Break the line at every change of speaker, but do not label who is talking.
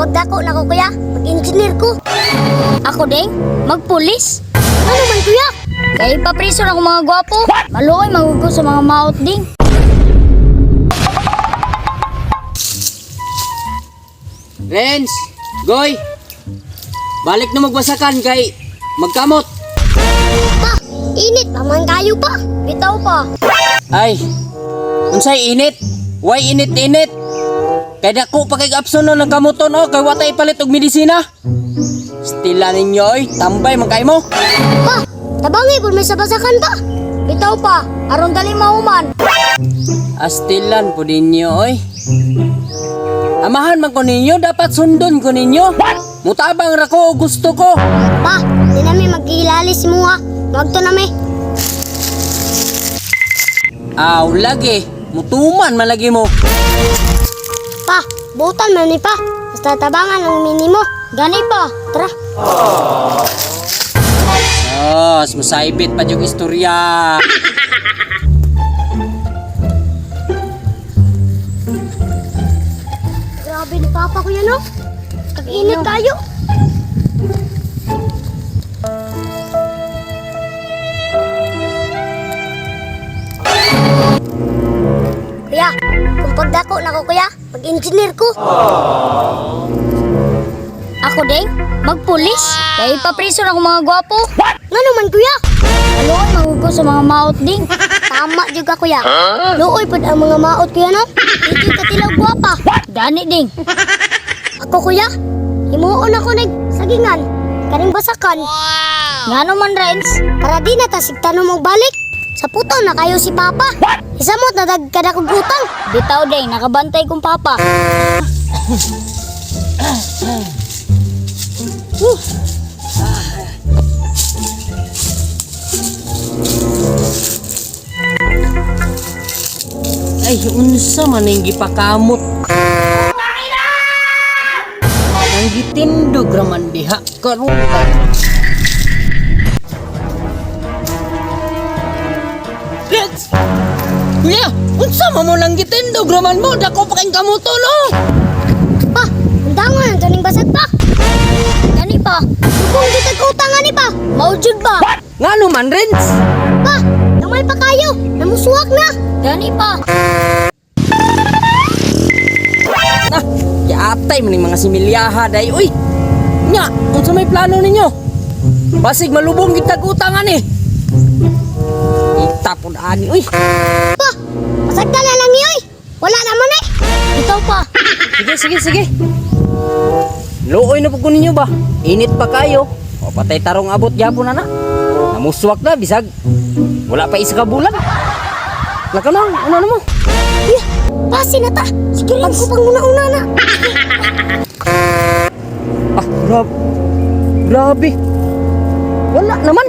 pagdako na ko, kuya, mag-engineer ko.
Ako ding, magpulis.
Ano man, kuya?
Kay ipapriso na akong mga gwapo. Maluoy magugo sa mga maot ding.
Renz, Goy, balik na magwasakan kay magkamot.
Pa, init pa man kayo pa.
Bitaw pa.
Ay, unsay init? Why init-init? Kay dako pa kay abson no ng kamuton oh, kay watay palit og medisina. Stila ninyo oy, tambay man kay mo.
Pa, tabangi pud may sabasakan pa.
Bitaw pa. Aron dali mahuman.
Astilan po ninyo oy. Amahan man ko ninyo, dapat sundon ko ninyo. Mutabang ra ko og gusto ko.
Pa, di nami magkilali si Muha. Magto nami.
Aw lagi, mutuman man lagi mo.
Pa, butan man ni pa. Basta tabangan ang minimo.
Gani pa.
Tara.
Sos, musaybit pa yung istorya.
Grabe ni Papa kuya no. Tag-init tayo. Kuya, kung pagdako na ko kuya, mag-engineer ko.
Ako ding, magpulis. Kay ipapriso na akong mga gwapo.
Ngano man kuya?
Maluoy magugo sa mga maot ding.
Tama jud ka kuya. Luoy pud ang mga maot kuya no. Dito ka tilaw gwapa.
Gani ding.
Ako kuya, himuon ako nag sagingan kaning basakan.
Ngano man Renz?
Para di na ta sigtanom og balik. Sa puto na kayo si Papa. Isamot na dag kada kog utang.
Bitaw ding, nakabantay kong papa.
Ay, unsa man ning gipakamot. Ang gitindog raman diha karon ka. Let's. Kuya, unsa man mo nang gitindog raman mo? Dako pa kayong kamuto no.
Pa, undangon ang tuning basag pa.
Gani pa.
Kung gitag utang ani pa.
Mao jud ba?
Ngano man, Renz?
Pa, gamay pa kayo. Namusuwak na.
Gani pa.
Ah, yatay man ning mga similyaha day. Uy. Nya, unsa may plano ninyo? Basig malubong gid tag utang ani. Itapon ani, uy.
Pa, pasagda na lang niyoy. Wala naman eh.
Bitaw pa.
Sige, sige, sige. Luoy na po ko ninyo ba? Init pa kayo. O patay tarong abot gyapon na na. Namuswak na bisag. Wala pa isa ka bulan. Laka na, ano na mo?
Yeah, pasi na ta. Sige, pagkupang una-una na.
Ah, grabe. Grabe. Wala naman.